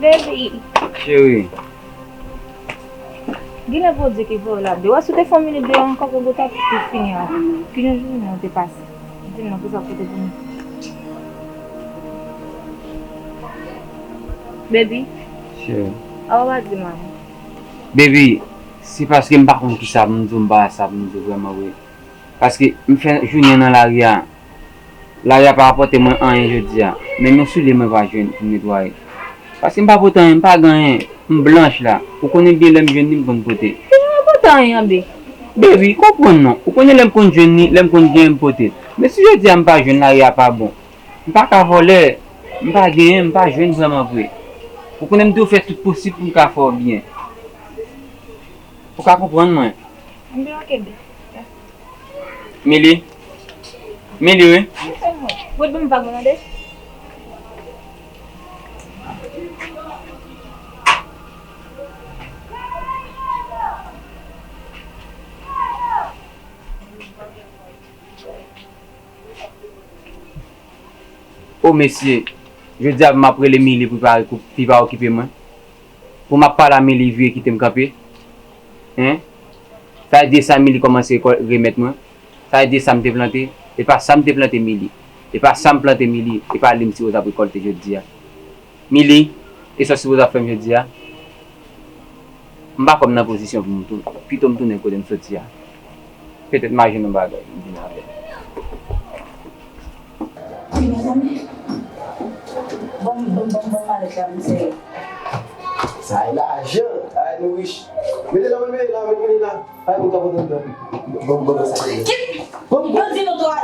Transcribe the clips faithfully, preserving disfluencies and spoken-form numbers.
Baby. Cheri. Genlè Bondye ki voye w la deyò. Wè si w te fè yon minit deyò ankò, ke w ta tou fini a. Ki jan jounen w te pase? Di m non, kisa w pote pou mwen? Baby. Cheri. Awa w pa di m anyen. Baby, se paske m pa konn kisa pou m di w, m pa sa pou m di w vrèman vre. Paske m fè jounen nan lari a. Lari a pa rapòte mwen anyen jodi a. Menm yon soulye mwen pa jwenn pou m netwaye. Paske m pa pote anyen, m pa gen anyen. M blanch la. Ou konnen byen lè m jwenn li, m konn pote. Ki jan w pote anyen, Abe? Baby, konprann non. Ou konnen lè m konn jwenn li, lè m konn gen, m pote. Men si jodi a m pa jwenn, lari a pa bon. M pa ka vòlè. M pa genyen, m pa jwenn vrèman vre. Ou konnen m toujou fè tout posib pou m ka fè w byen. Ou ka konprann mwen. Anben, ok, bebe. Mili. Mili, wi. Wi, sèlman. Wi, ban m vag mwen tande. O mesye, jodi a pou m ap rele Mili pou li pa, pou li pa okipe mwen. Pou m ap pale a Mili, li vire kite m kanpe. Hen? Sa vle di sa Mili kòmanse rekò-, remèt mwen. Sa vle di sa m te plante, e pa sa m te plante Mili. E pa sa m plante Mili, e pa li m sipoze ap rekòlte jodi a. Mili, e sa w sipoze ap fè m jodi a? M pa kwè m nan pozisyon pou m tou-, pito m tounen kote m soti a. Petèt m a jwenn yon bagay, m vin avè l. Wi, mezanmi. Ban m, ban m, ban m, ban m malèt la, m sere. Sa e lajan, sa e nou rich. Mete la, mete la, mete la. Ay, mwen ka pote l. Ban m, ban m sa. Kit! Ban m. Yo di nou twa,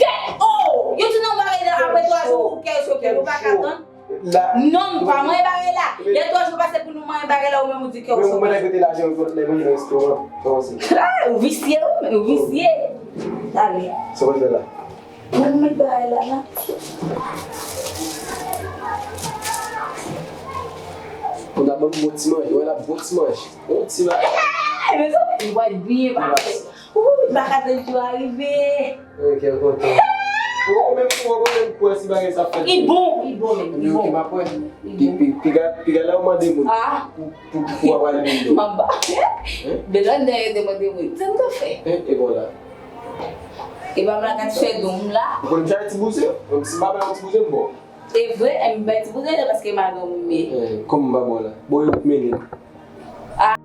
gèt, oh! Yo di nou bagay la apre twa jou, ou kè yo choke, nou pa ka tann. La. Non, m pa manyen bagay la. Lè twa jou pase pou nou manyen bagay la, ou menm ou di kè w choke. Men mwen mete lajan pou lè mwen nan restoran. Kòmanse. Ah, ou visye, wi, men ou visye. Ale. Sa w fè la? Mwen met bagay la la. Konn ap ban m bon ti manje, wè l ap bon ti manje. Bon ti manje. Hey, mezanmi, li pral byen pase. Ou pa ka tann jou a rive. Ok, kontan. Ou menm tou, ou konn kwè si bagay sa ap fèt. Li bon, li bon menm, li bon. Ok, m ap wè. Li bon. Pi, pi, piga, piga la ou mande moun. Ah. Pou, pou, pou w ap ale vin do. M ap ba. Hein? Belande yo te mande mwen. Sa m ta fè? Hein? E bon la. E pa m la ka t fè don m la. Ou konn m chale ti bouzen? Menm si m pa bay yon ti bouzen, m bon. E vre, e m bay ti bouzen la paske madanm ou m ye. Eh, kòman m pa bon la? Bon, yo k mennen. Ah.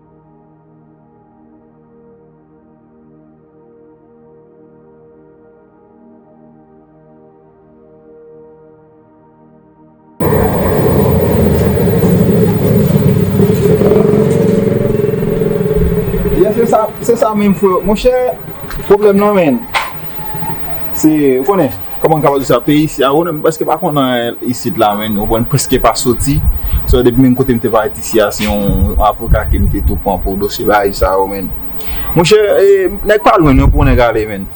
Yeah, se sa, se sa menm, frè. Monchè, pwoblèm nan, men, se, ou konnen, kòman m kapab di sa, peyi isi a, ou konnen, m prèske pa konn anyen isit la, men, ou konprann, prèske pa soti. So, depi menm kote m te parèt isi a, se yon avoka ke m te tou pran pou dosye bagay sa yo, men. Monchè, e, nèg pa lwen non pou nèg ale, men.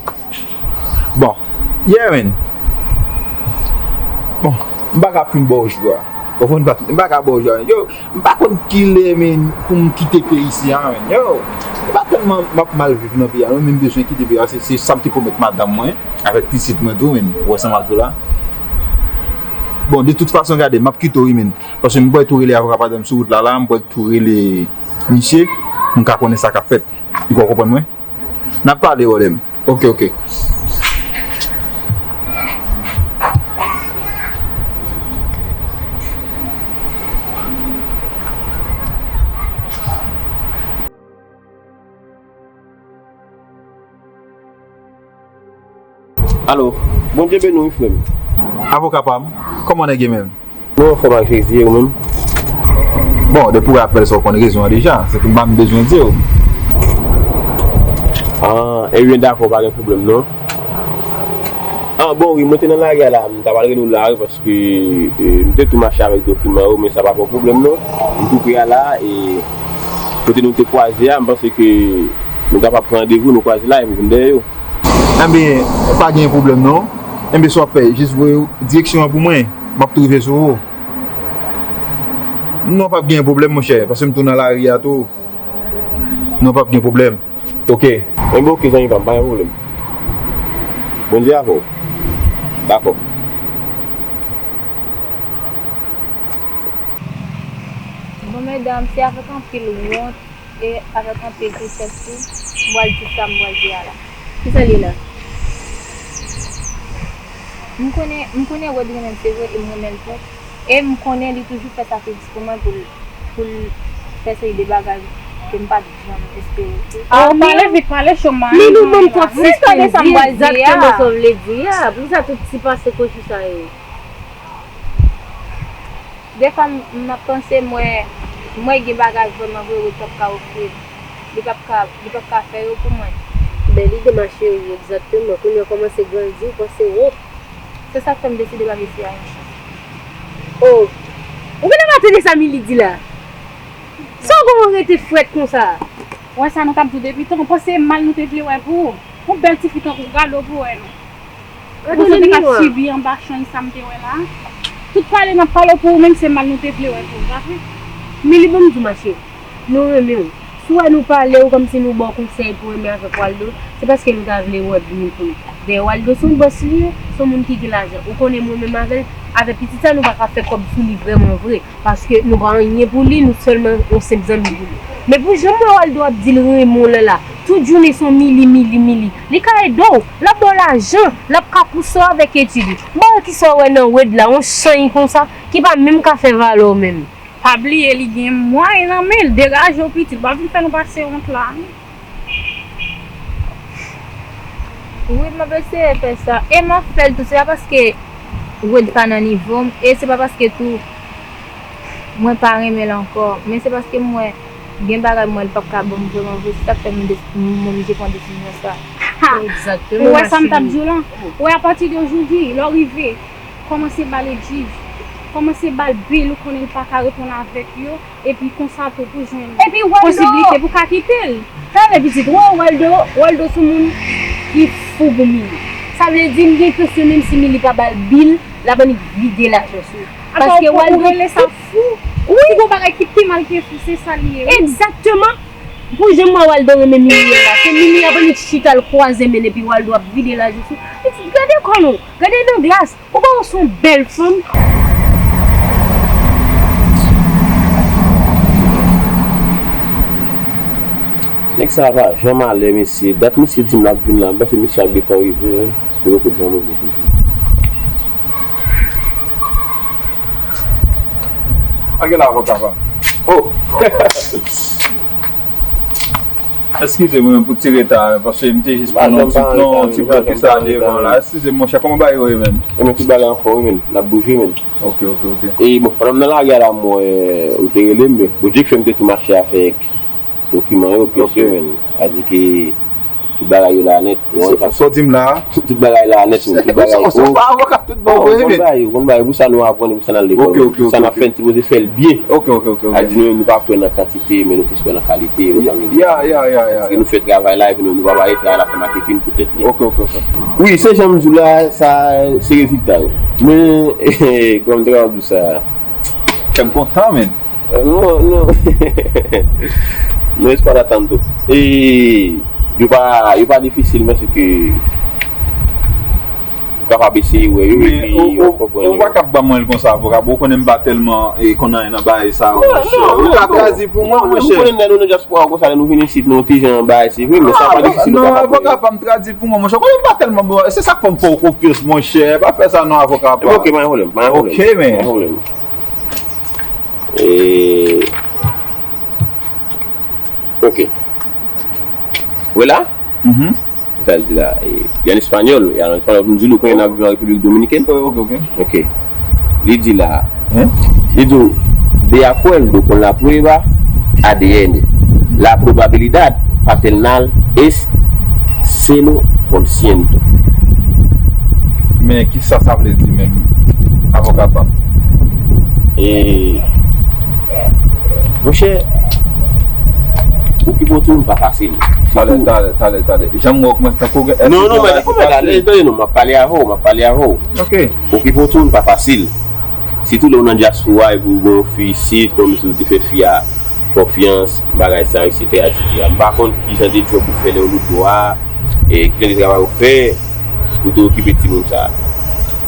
Bon, yeah, men. Bon, m pa ka fin ba w jou a. Ou konprann, m pa ka ba w jou a. Yo, m pa konn kilè, men, pou m kite peyi isi a, men. Yo, e pa tèlman m ap mal viv nan peyi a, non, men m bezwen kite peyi a. Se, se sa m te pwomèt madanm mwen, avèk pitit mwen tou, men. Ou wè sa m ap di w la? Bon, de tout fason, gade, m ap kite w, wi, men. Paske m pral tou rele avoka pa m sou wout la, la, m pral tou rele misye, pou m ka konnen sa k ap fèt. Ou konprann mwen? N ap pale, brother m. Ok, ok. Alo, Bondye beni w, wi, frè m. Avoka pa m, kòman nèg ye menm? Mwen anfòm ak Jezi, e ou menm? Bon, depi w apèl sa, w konn rezon an deja. Se pou m pa m bezwen di w. Ah, ebyen, dakò, pa gen pwoblèm, non. Ah, bon, wi, mwen te nan lari a la, m ta pral rele w la, wi, paske, e, m te tou mache avèk dokiman yo, men sa pa fè pwoblèm, non. M tou pre a la, e kote nou te kwaze a, m panse ke nou kapab pran randevou, nou kwaze la, epi vin dèyè yo. Enben, pa gen pwoblèm, non. Enben, sa w ap fè, jis voye direksyon an pou mwen. M ap tou rive sou ou. Non, p ap gen pwoblèm, monchè, paske m tou nan lari a tou. Non, p ap gen pwoblèm. Ok. Enben, ok, zanmi pa m, pa gen pwoblèm. Bondye avè w. Dakò. Bon, medam, se avèk anpil wont e avèk anpil tristès tou m pral di sa m pral di a la. Kisa l ye la? M konnen, m konnen Rod renmen m, se vre, e m renmen l tou. E m konnen li toujou fè sakrifis pou mwen, pou l, pou l fè seri de bagay ke m pa t janm espere tou. Ah, pale vit, pale cho, man. Men nou banm twòp sispann, di egzakteman sa w vle di a. Poukisa tout ti pase kochou sa yo? Defwa m, m ap panse m wè, m wè gen bagay vrèman vre Rod p ap ka ofri m. Li p ap ka, li p ap ka fè yo pou mwen. Bèl ide, ma chérie, egzakteman. Kounye a w kòmanse grandi, w panse wont. Se sa k fè m deside ba mesye a yon chans. Oh! Ou genlè pa tande sa Mili di la? Sa w gon rete frèt konsa? Ou wè sa nou t ap di w depi tan, ou panse mal nou te vle wè pou ou? Yon bèl tifi tankou w, gade w pou wè non. Ou panse w te ka sibi anba chany sa m te wè la? Tout pale n ap pale w pou ou, menm se mal nou te vle wè pou ou, pa vre? Mili, ban m di w, ma chérie, nou renmen w. Si w wè nou pale w kòmsi nou ba w konsèy pou renmen avèk Waldo, se paske nou ta vle wè byen pou nou. Dayè, Waldo se yon bòs li ye, se yon moun ki gen lajan. Ou konnen mwen menm avè l, avè pitit sa, nou pa ka fè kòb sou li vrèman vre. Paske nou pa anyen pou li, nou sèlman yon senp zanmi pou li. Men pou jan m wè Waldo ap di l renmen w lan la, tout jounen se yon Mili, Mili, Mili. Li ka ede w, l ap ba w lajan, l ap ka pouse w avèk etid ou. Ba w kisa w wè nan Rod la, yon chany konsa, ki pa menm ka fè valè w menm. Pa bliye li gen mwayen nan men l, degaje w pitit, pa vin fè nou pase wont la. Wi, m ap eseye fè sa. E m ap fè l tou. Se pa paske Rod pa nan nivo m, e se pa paske tou mwen pa renmen l ankò. Men se paske m wè gen bagay m wè l p ap ka ban m vrèman vre. Se sa k fè m des-, m oblije pran desizyon sa. Ha! Ou wè sa m t ap di w lan? Ou wè, apati de jodi, lè w rive, kòmanse ba l edjij. Kòmanse ba l bil, ou konnen l pa ka reponn avèk yo. Epi konsa tou pou jwenn posiblite pou ka kite l. Talè pitit, wè Waldo, Waldo se yon moun ki fou pou Mili. Sa vle di m gen enpresyon menm si Mili pa ba l bil, l ap annik vide lajan sou li. Paske Waldo rele sa fou. Wi. Si gon bagay ki pi mal ke fou, se sa li ye, wi. Egzakteman. Pou jan m wè Waldo renmen Mili an la, se Mili ap annik chita l kwaze men epi Waldo ap vide lajan sou li. Pitit, gade kò nou, gade nan glas. Ou pa wè w se yon bèl fanm? Nèg sa a pa janm alè, mesye. Dat mesye di m l ap vin la, m panse mesye ap gentan rive, wi. Se poko janm rive toujou. Anke la, avoka pa. Oh! Eskize mwen pou ti reta, paske m te jis pran yon ti, pran yon ti pran kisa devan la. Eskize m, monchè, kòman bagay yo ye, menm? E men tout bagay anfòm, wi, menm. N ap bouje, menm. Ok, ok, ok. E bon, pandan m nan lari a la, m wè ou te rele m, men Bondye k fè m te tou mache avèk dokiman yo, pyès yo, menm. Sa di ke tout bagay yo la nèt. Sa w di m la a? Tout bagay la nèt, menm. Tout bagay. Ou se yon avoka tout bon vre, men. Ou konn bagay yo, ou konn bagay yo. Pou sa nou aprann, pou sa n al lekòl. Ok, ok, ok. Sa n ap fè, n sipoze fè l byen. Ok, ok, ok, ok. Sa di nou, nou pa kwè nan kantite, men nou plis kwè nan kalite, yo sa m vle di. Ya, ya, ya, ya, ya. Paske nou fè travay la, epi nou, nou pa bay travay la fè maketin pou tèt li. Ok, ok, ok. Wi, se jan m di w la, sa, se rezilta yo. Men, kòman m te kapab di w sa? Kè m kontan, men. Non, non. Non, espas atann tou. E yo pa, yo pa difisil, men se ke ou kapab eseye wè yo, epi w ap konprann yo. Ou pa ka ban mwen l konsa, avoka, bon, ou konnen m pa tèlman, e, konn anyen nan bagay sa yo, monchè. Ou ka tradui pou mwen, monchè. Ou konnen nèg nou nan dyaspora konsa, lè nou vin isit, nou ti jan bagay, se vre, men sa pa difisil, ou kapab wè yo. Non, avoka pa m, tradui pou mwen, monchè. Ou konnen m pa tèlman bon, se sa k fè m fè w konfyans, monchè. Pa fè sa non, avoka pa. Ok, pa gen pwoblèm, pa gen pwoblèm. Ok, men. Pa gen pwoblèm. E, ok. Ou la? Mhm. Sa l di la, e, y a en español, y a en español, pou m di nou konnen n ap viv an Repiblik Dominikèn. Ok, ok, ok. Ok. Li di la, li di, de acuerdo con la prueba A D N, la probabilidad paternal es cero por ciento. Men kisa sa vle di menm, avoka pa m? E, monchè, okipe yon timoun pa fasil. Talè, talè, talè, talè. Jan m wè w kòmanse tankou gen... Non, non, men kòman talè, non, m ap pale avè w, m ap pale avè w. Ok. Okipe yon timoun pa fasil. Sitou lè w nan dyaspora epi w gen yon fi isit, kòmsi w te fè fi a konfyans, bagay sa, etsetera, etsetera. M pa konn ki jan de djòb ou fè lè w loto a, e ki jan de travay ou fè pou te okipe timoun sa.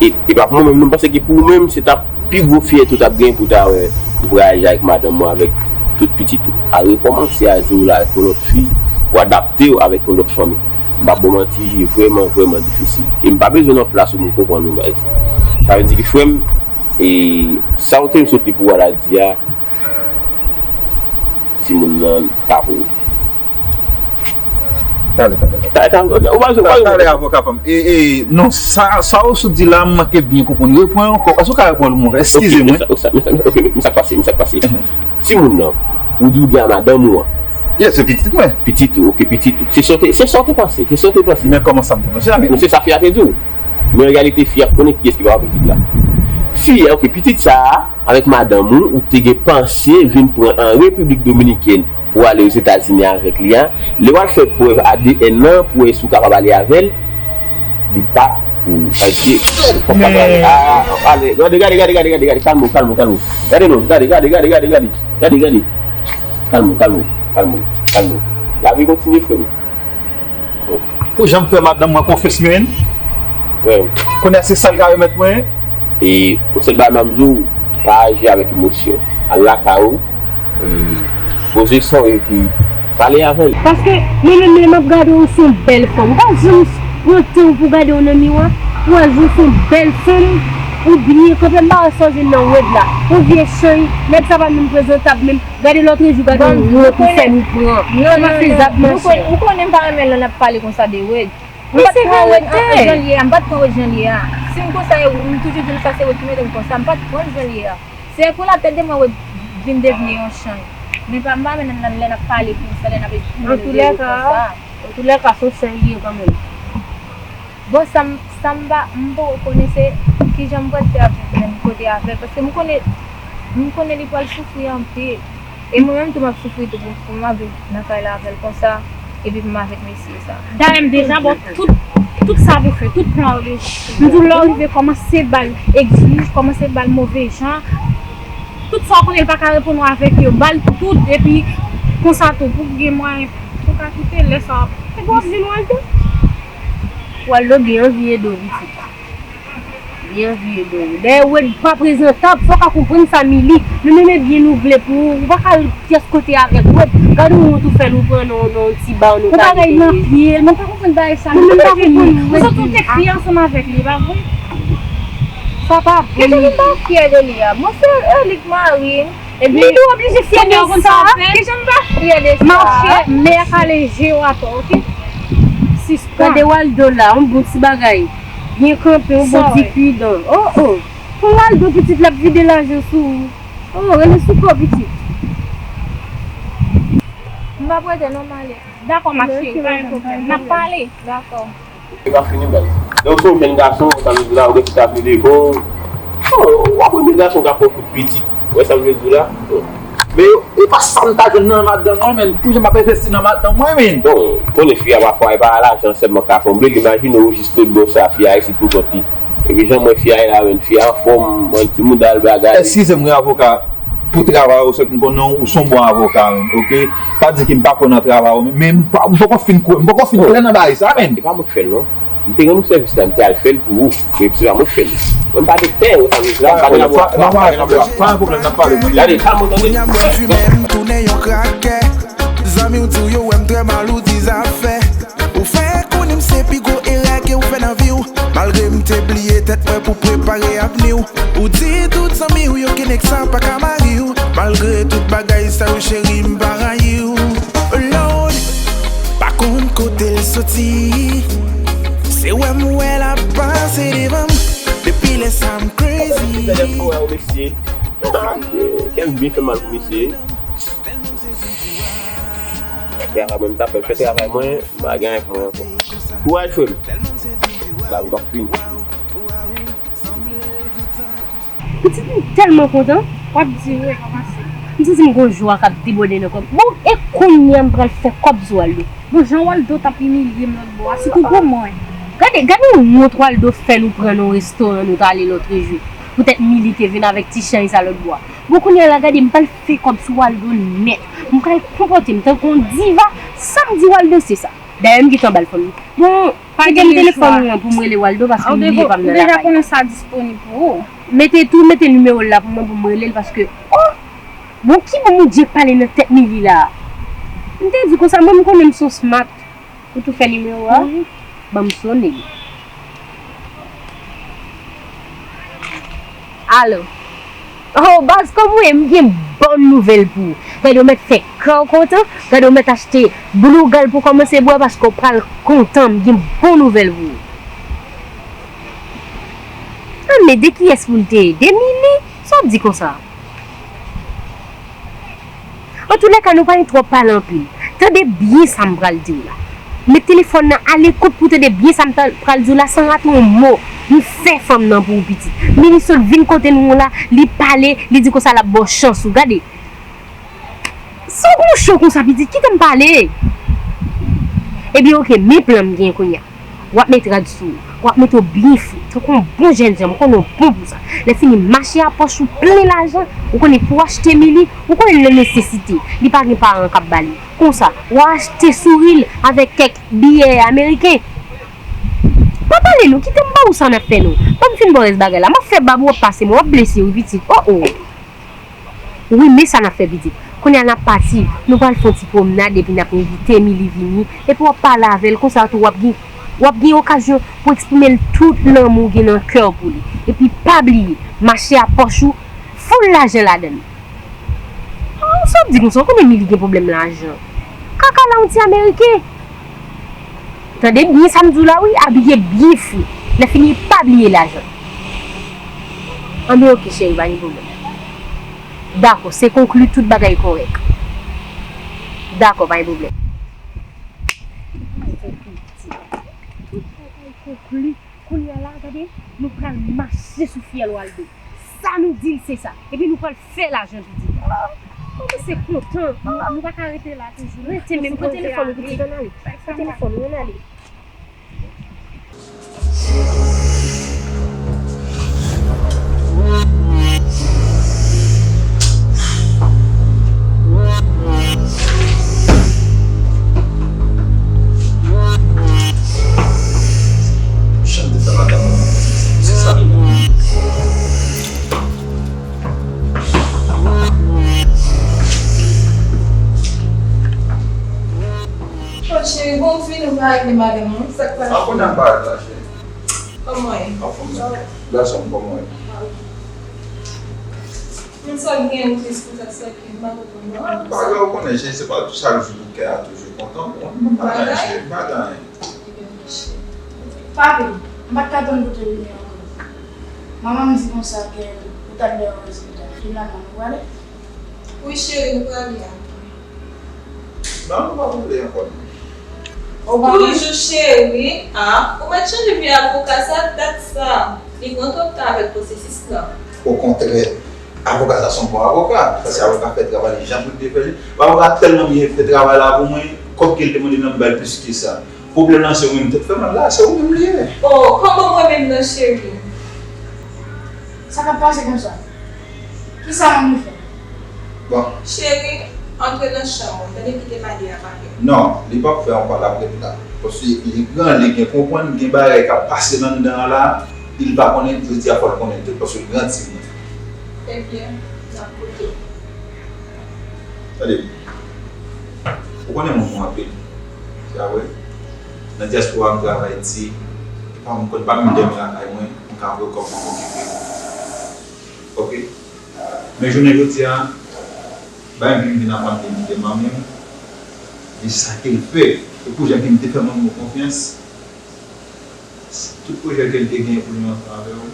E, e pa pou mwen menm, non, m panse ke pou ou menm, se t ap pi gwo fyète ou t ap gen pou w ta wè Vwayaje avèk madanm ou, avèk tout pitit ou. Al rekòmanse a zewo la avèk yon lòt fi, pou adapte w avèk yon lòt fanmi. M p ap ba w manti, vrèman, vrèman difisil. E m pa bezwen nan plas ou pou m konprann ou, baz. Sa vle di ki, frè m, e sa w te sot li pou w al di a, timoun nan pa pou ou. Talè, talè, talè. Talè, talè, ou pa bezwen, ou pa bezwen. Talè, avoka pa m. E, e, non, sa, sa ou sot di la, m manke byen konprann. Repran ankò. Èske ou ka repran l pou mwen? Eskize mwen. Ok, men sa, men sa, men sa, ok, men sa k pase, men sa k pase. Timoun nan, ou di w gen a madanm ou an. Yeah, se pitit mwen. Pitit ou, ok, pitit ou. Se sa w te, se sa w te panse, se sa w te panse. Men kòman sa m te panse a, men. Men se sa fi a te di w. Men an reyalite, fi a konnen kiyès ki papa pitit la. Fi a, ok, pitit sa a, avèk madanm ou, ou te gen panse vin pran an Repiblik Dominikèn pou ale Ozetazini avèk li a. Lè w al fè prèv A D N nan pou wè si w kapab ale avè l, li pa pou ou. Sa vle di, ou p ap kapab ale. Ah, ale, gade, gade, gade, gade, gade, gade, kalme w, kalme w, kalme w. Gade non, gade, gade, gade, gade, gade, gade, gade. Kalme w, kalme w, kalme w, kalme w. Lavi kontinye, frè m. Pou jan m fè madanm mwen konfyans, men. Frè m. Kounye a se sa l ka remèt mwen. E yon sèl bagay m ap di w, pa aji avèk emosyon. Al lakay ou, e poze sa w epi pale avè l. Paske mwen menm lè m ap gade w, w se yon bèl fanm. Ou pa janm pran tan w pou w gade w nan miwa, pou w wè jan w se yon bèl fanm, ou byen kanpe, m pa wè sa w jwenn nan wèd la. Yon vye chanj, nèg sa pa menm prezantab menm. Gade lòtrejou, gade yon wont ou fè nou pran. Non, non, non. Ou konnen, ou konnen m pa renmen lè n ap pale konsa de wèd. M pa t pran wèd an, an jan l ye a, m pa t pran wèd jan l ye a. Si m konsa, m toujou di l sa se wèd ki mete m konsa, m pa t pran l jan l ye a. Se pou latèt de mwen wèd vin devni yon chanj. Men pa, m pa renmen lè n ap pale konsa, lè n ap ekspwime nou de wèd konsa. Antoulèka, se yon chanj li ye kanmenm. Bon, sa m, sa m pa, m poko konnen se kijan m pral fè ap viv menm kote avè l, paske m konnen, m konnen li pral soufri anpil. E mwen menm tou m ap soufri tou pou, pou m ap viv nan kay la avè l konsa, epi pou m avèk mesye sa. Dayè m deja ba w tout, tout sa pou fè, tout plan yo deja. M di w lè w rive kòmanse ba l egzij, kòmanse ba l move jan. Tout sa w konnen l pa ka reponn ou avèk yo, ba l tout, epi konsa tou, pou w gen mwayen, pou w ka kite lè sa w ap. Epi w ap vin Waldo. Waldo gen anvi ede w, pitit. Li anvi ede w. Dayè, Wade pa prezantab, fò w ka konprann sa, Mili. Nou menm e byen nou vle pou ou. Ou pa ka al pyès kote avèk Wade. Gade wont ou fè nou pran nan, nan yon ti ba, nou ta mete li. Yon bagay nan pye l. Mwen pa konprann bagay sa. Mwen menm pa konprann Wade. Ou santi w te kri ansanm avèk li, e pa vre? Sa pa bon, Mili. Kijan m pa fyè de li a? Bon, se, e, li k mari m. Epi, Mili oblije fyè de sa. Kijan m pa fyè de sa? Machè, mè kale je w atò, oke? Sispann. Gade Waldo la, yon bon ti bagay. Byen kanpe, yon bon ti pridan. Oh, oh. Pou Waldo pitit la ap vide lajan sou ou. Oh, rele sou kò pitit. M p ap rete non, m ale. Dakò, ma cheri, pa gen pwoblèm. N ap pale. Dakò. Se pa fini, baz. Lè w se yon jèn gason, sa vle di la, ou gen tout avi devan w. Oh, w ap renmen gason k ap fè w kout pitit. Ou wè sa m vle di w la? Men, e pa sa m ta jwenn nan madanm mwen, men. Pou jan m ap envesti nan madanm mwen, men. Bon, konnen fi a pafwa, e pa lajan sèlman ka fè w. M vle l imajine w jis lòtbò sa, fi a isit pou kont li. Epi jan m wè fi a ye la, men, fi a anfòm, yon ti mouda l bagay. Eskize m, wi, avoka, pou travay ou, se ke m konnen ou se yon bon avoka, men, oke? Pa di ke m pa kwè nan travay ou, men m pa, m poko fin kwè, m poko fin klè nan bagay sa, men. E pa mwen k fè l, non. M te rann ou sèvis la, m te al fè l pou ou. Men se pa mwen k fè l. Mwen m pa doktè, ou sa vle di la, m pa gen labòratwa, m pa gen labòratwa. Pa gen pwoblèm, n ap pale. Gade, sa mwen tande. Kounye a m bwè fimen, m tounen yon krakè. Zanmi w di w yo wè m trè mal, ou di zafè. Ou fè konnen m se pi gwo erè ke w fè nan vi w. Malgre m te bliye tèt mwen pou prepare avni w. Ou di tout zanmi w yo ke nèg sa pa ka mari w. Malgre tout bagay sa yo, cheri, m pa rayi w. Oh Lord, pa konn kote l soti. Se wè m wè l ap pase devan m. Depi lè sa m crazy. Kè m byen fè mal pou mesye. Travay mwen, m t ap fè, fè travay mwen, m pa gen anyen pou mwen ankò. Kouraj, frè m. Lavi p ap fini. Pitit, m tèlman kontan. W ap di wi, kòmanse. M santi m gon jwa k ap debòde nan kò m. Bon, e kounye a m pral fè kòb sou Waldo. Bon, jan Waldo t ap imilye m lòt bò a, sitou gwo mwen. Gade, gade wont Waldo fè nou pran nan yon restoran nou t ale lòtrejou. Poutèt Mili te vin avèk ti chanj sa lòt bò a. Bon, kounye a la, gade, m pral fè kòb sou Waldo nèt. M pral konpòte m tankou yon diva. Sa m di Waldo, se sa. Dayè, m gentan ba l fò m. Bon, kite m telefòn ou an pou m rele Waldo, paske m bliye pa m nan lakay. Ou deja konnen sa disponib pou ou. Mete tou, mete nimewo l la pou mwen, pou m rele l, paske, oh! Bon, ki bon Bondye k pale nan tèt Mili la? M te di konsa, mwen m konnen m son smart. Ou tou fè nimewo a? Wi. Ban m sonnen. Alo. Oh, baz, kòman w ye? M gen bon nouvèl pou ou. Gade, w mèt fè kè w kontan. Gade, w mèt achte bougal pou kòmanse bwè paske w pral kontan. M gen bon nouvèl pou ou. Ah, men de kiyès pou n te ye? De Mili? Sa w ap di konsa? Antoulèka, nou pa gen twò pale anpil. Tande byen sa m pral di w la. Met telefòn nan alekout pou w tande byen sa m ta- pral di w la san rate yon mo. M fè fanm nan pou ou, pitit. Mili sot vin kote nou la, li pale, li di konsa l ap ba w chans ou. Gade. Si w gon cho konsa, pitit, kite m pale. Ebyen, oke, men plan m gen kounye a. W ap met rad sou ou. W ap mete w byen fre, tankou yon bon jènjan, m konnen w bon pou sa. Lè fini, mache a pòch ou plen lajan, ou konnen pou w achte Mili, ou konnen l nan nesesite, li pa gen paran k ap ba li. Konsa, w a achte souri l avèk kèk biyè ameriken. Pa pale non, kite m ba ou sa n ap fè non. Ban m fin ba w rès bagay la, m ap fè bab ou, w ap pase mwen, w ap blese wi pitit, oh oh. Wi, men sa n ap fè pitit. Kounye a n ap pati, nou pral fè yon ti pwomnad epi n ap envite Mili vini, epi w ap pale avè l, konsa tou w ap gen, w ap gen okazyon pou eksprime l tout lanmou w gen nan kè w pou li. Epi pa bliye, mache a pòch ou, foul lajan ladan l. Oh, sa w ap di konsa, w konnen Mili gen pwoblèm lajan. Kaka la yon ti ameriken. Tande byen sa m di w la wi, abiye byen fre. Lè fini, pa bliye lajan. Anben oke cheri, pa gen pwoblèm. Dakò, se konkli, tout bagay kòrèk. Dakò, pa gen pwoblèm. Tout bagay konkli. Kounye a la, gade, nou pral mache sou fyèl Waldo. Sa nou di l se sa. Epi nou pral fè lajan pitit. Ah, nou se kontan. Nou pa ka rete la toujou. Rete menm, pran telefòn ou pitit, ann ale. Pran telefòn ou, ann ale. Jan de fè madanm ou, se sa. Oh, cheri, bon, w fin ou pa regle madanm ou, sa k pase? Sa konnen m pa regle la, cheri. Kòman w ye? Anfòm, gason m, kòman w ye? Mwen sa gen yon tris pou sa, sa ki m pa konprann non. Pa grav, ou konnen, cheri, se pa chak jou pou kè a toujou kontan. Bon, m pa nan cheri, m pa nan anyen. Papi, m pa t ka tann pou te vini ankò. Manman m di konsa ke ou t ap dèyè rezilta. Finalman, nou prale? Wi, cheri, nou prale a. Non, nou pa prale ankò, non. Toujou cheri, a, ou mèt chanje vye avoka sa, dat sa, li pran twòp tan avèk pwosesis lan. Okontrè, avoka sa se yon bon avoka, paske avoka fè travay li jan pou l te fè li. Avoka tèlman byen fè travay la pou mwen, kòb ke l te mande m nan m ba l plis ke sa. Pwoblèm lan se ou menm tèt fè mal la, se ou menm li ye. Oh, kòman mwen menm nan cheri? Sa k ap pase konsa? Kisa manmi fè? Bon. Cheri, antre nan chanm ou, tande kite Mali ap pale. Non, li p ap fè yon pa l ap ret la. Paske li gran, li gen konprann, gen bagay k ap pase nan anndan an la, li pa konnen, jodi a fò l konnen tout, paske l gran timoun. Ebyen, n ap koute w. Tande, ou konnen moun mwen anpil, se pa vre? Nan dyaspora m travay di, pa m konn pa menm dòmi lakay mwen, m ka voye kòb mwen okipe. Oke? Men jounen jodi a, bagay m vin vin aprann de, de manmi m, de sa ke l fè, e pou jan ke m te fè manmi m konfyans, tout pwojè ke l te genyen pou li ansanm avè w,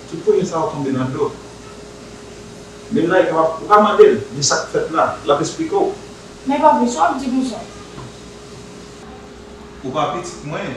tout pwojè sa yo tonbe nan dlo. Men la, ou ka, ou ka mande l de sa k fèt la, l ap esplike w. Men papi, sa w ap di konsa? Ou pa pitit mwen.